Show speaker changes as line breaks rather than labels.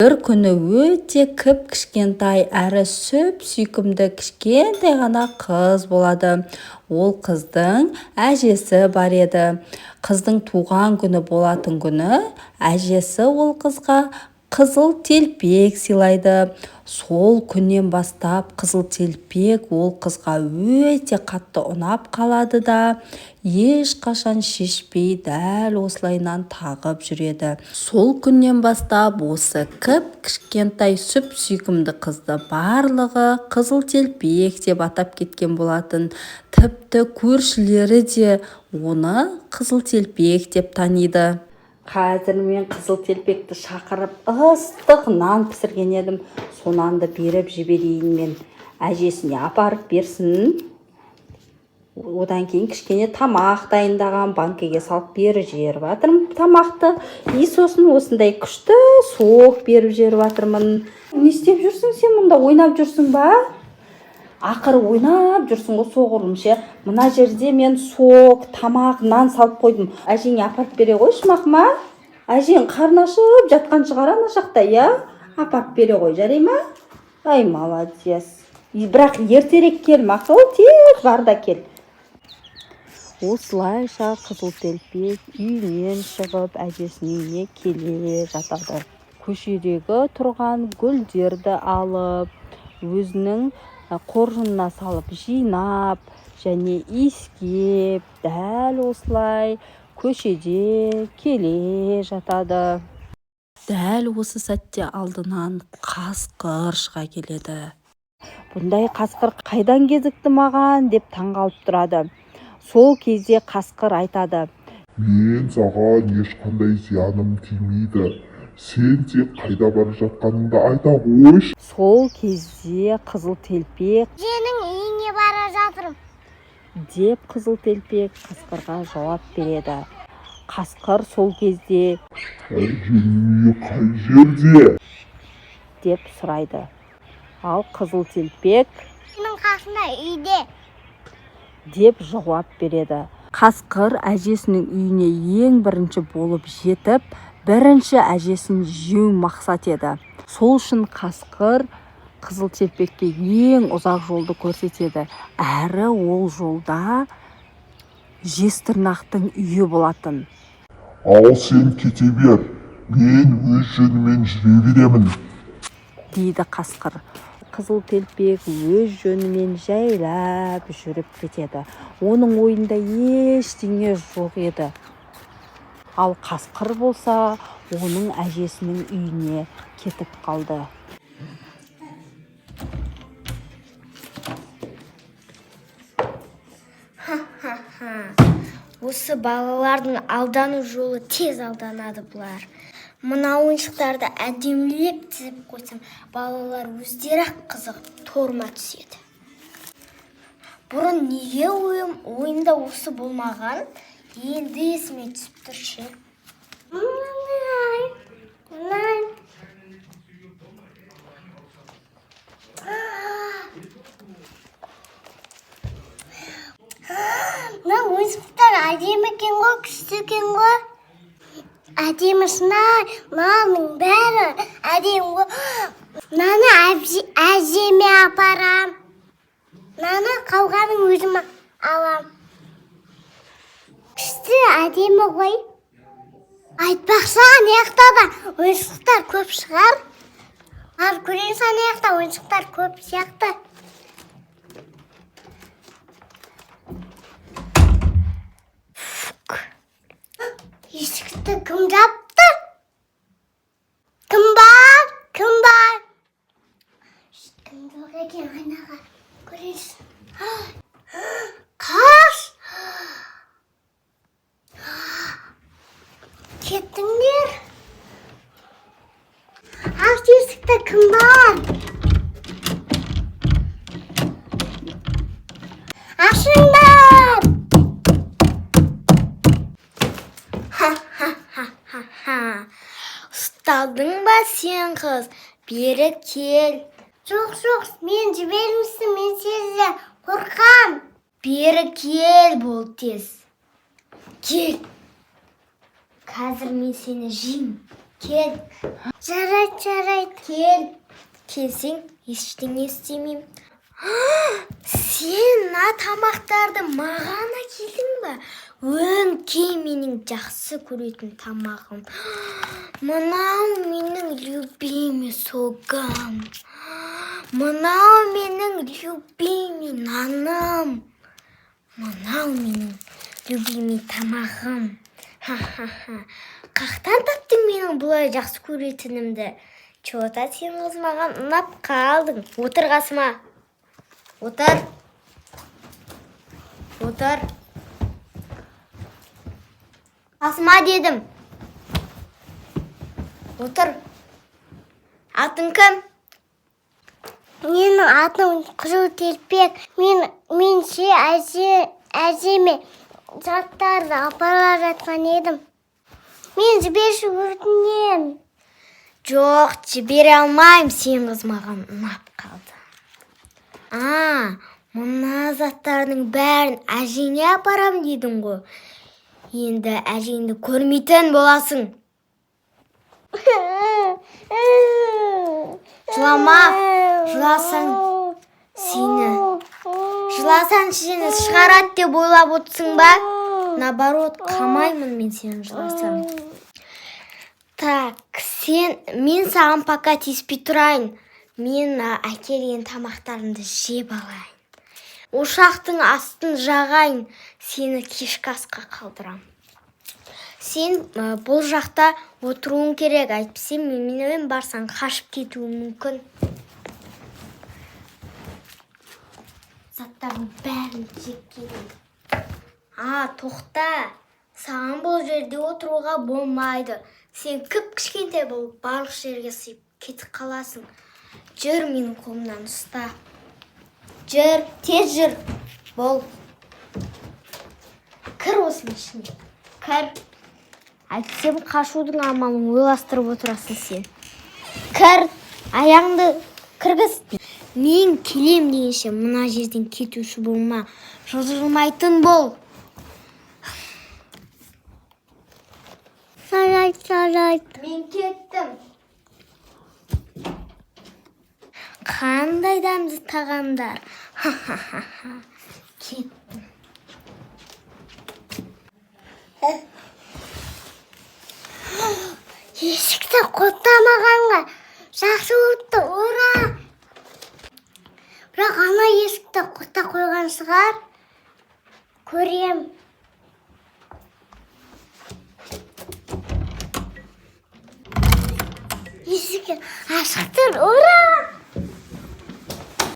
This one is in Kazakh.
Бір күні өте кіп-кішкентай әрі сүп-сүйкімді кішкентай ғана қыз болады. Ол қыздың әжесі бар еді. Қыздың туған күні болатын күні әжесі ол қызға қызыл телпек сыйлайды. Сол күннен бастап қызыл телпек ол қызға өте қатты ұнап қалады да, ешқашан шешпей дәл осылайынан тағып жүреді. Сол күннен бастап осы кіп-кішкентай сүп-сүйкімді қызды барлығы қызыл телпек деп атап кеткен болатын. Тіпті көршілері де оны қызыл телпек деп таниды. Қазір мен қызыл телпекті шақырып, ыстық нан пісірген едім. Со нанды беріп жіберейін мен. Әжесіне апарып берсін. Одан кейін кішкене тамақ дайындаған, банкеге салып беріп жіберіп жатырмын тамақты. И сосын осындай күшті сок беріп жіберіп жатырмын. Не істеп жүрсің сен мұнда, ойнап жүрсің ба? Ақыры ойнап жүрсің ғой соғұрлым ше. Мына жерде мен сок, тамақ, нан салып қойдым. Әжеңе апарып бере қойшы, мақма. Әжең қарны ашып жатқан шығар ана жақта, иә? Апарып бере қой, жарай ма? Ай, молодец. И бірақ ертерек кел, мақұл, тез бар да кел. Осылайша қызыл телпек үйінен шығып, әжесінің үйіне келе жатады. Көшедегі тұрған гүлдерді алып, өзінің қоржынына салып жинап және иіскеп, дәл осылай көшеде келе жатады. Дәл осы сәтте алдынан қасқыр шыға келеді. Бұндай қасқыр қайдан кезікті маған деп таңғалып тұрады. Сол кезде қасқыр айтады:
Мен саған ешқандай зияным тимейді. Сен тек қайда бара жатқаныңды айта қойшы.
Сол кезде қызыл телпек:
Әженің үйіне бара жатырмын.
деп қызыл телпек қасқырға жауап береді. Қасқыр сол кезде:
Әжеңнің үйі қай жерде?
деп сұрайды. Ал қызыл телпек:
Менің қасында үйде.
деп жауап береді. Қасқыр әжесінің үйіне ең бірінші болып жетіп, бірінші әжесін жеу мақсат еді. Сол үшін қасқыр қызыл телпекке ең ұзақ жолды көрсетеді. Әрі ол жолда жезтырнақтың үйі болатын.
Ал сен кете бер. Мен өз жөнімен жүре беремін.
Дейді қасқыр. Қызыл телпек өз жөнімен жайлап жүріп кетеді. Оның ойында ештеңе жоқ еді. Ал қасқыр болса, оның әжесінің үйіне кетіп қалды.
Ха-ха-ха. Осы балалардың алдану жолы, тез алданады бұлар. Мына ойыншықтарды әдемілеп тізіп қойсам, балалар өздері-ақ қызығып торыма түседі. Бұрын неге ойымда осы болмаған? Енді есіме түсіп тұр ше. Мынай. Мына ойыншықтар әдемі екен ғой, күшті екен ғой. Әдемі шынай, мынаның бәрі әдемі ғой. Мынаны әжеме апарам. Мынаны қалғанын өзім алам. Күшті әдемі ғой. Айтпақшы, ана жақта да ойыншықтар көп шығар. Барып көрейінші, ана жақта ойыншықтар көп сияқты. Есікті кім жапты? Кім бар? Кім бар? Кім жоқ екен, айнаға көрейінші. Қаш! Кеттіңдер. Аш есікті, кім бар? Ашыңдар! Ха-ха-ха-ха-ха. Ұсталдың ба сен, қыз? Бері кел. Жоқ, жоқ, мен жібермісің, мен сезді қорқам. Бері кел, бол тез. Кел. Қазір мен сені жеймін.
Кел.
Жарайды, жарайды.
Кел. Келсең, ештеңе істемеймін. Сен мына тамақтарды маған әкелдің ба? Өңкей менің жақсы көретін тамағым. Мынау менің любимый согым. Мынау менің любимый наным. Мынау менің любимый тамағым. Ха-ха-ха. Қаяқтан таптың менің бұлай жақсы көретінімді? Чё-то сен, қыз, маған ұнап қалдың. Отыр қасыма. Отыр. Отыр. Қасыма дедім. Отыр. Атың кім?
Менің атым Қызыл Телпек. Мен ше әжеме заттарды апара жатқан едім. Мен жіберші, өтінемін.
Жоқ, жібере алмаймын. Сен, қыз, маған ұнап қалды. А, мына заттардың бәрін әжеңе апарам дедің ғой. Енді әжеңді көрмейтін боласың. Жылама, жыласаң сені шығарады деп ойлап отырсың ба? Наоборот, қамаймын мен сені жыласаң. Так, сен, мен саған пока тиіспей тұрайын. Мен әкелген тамақтарымды жеп алайын. Ошақтың астын жағайын, сені кешкі асқа қалдырам. Сен бұл жақта отыруың керек, әйтпесе менімен барсаң, қашып кетуің мүмкін. Заттардың бәрін жеп келейін. А, тоқта. Саған бұл жерде отыруға болмайды. Сен кіп кішкентай болып, барлық жерге сыйып кетіп қаласың. Жүр, менің қолымнан ұста. Жүр, тез жүр. Бол. Кір осының ішіне. Кір. Әйтпесе қашудың амалын ойластырып отырасың сен. Кір, аяғыңды кіргіз. Мен келем дегенше мына жерден кетуші болма. Жылжымайтын бол.
Жарайды, жарайды.
Мен кеттім. Қандай дәмді тағамдар. Ха-ха-ха. Кеттім.
Есікті құлыптамағанға жақсы болыпты, ура! Бірақ ана есікті құлыптап қойған шығар. Көрем. Есік ашық тұр, ура!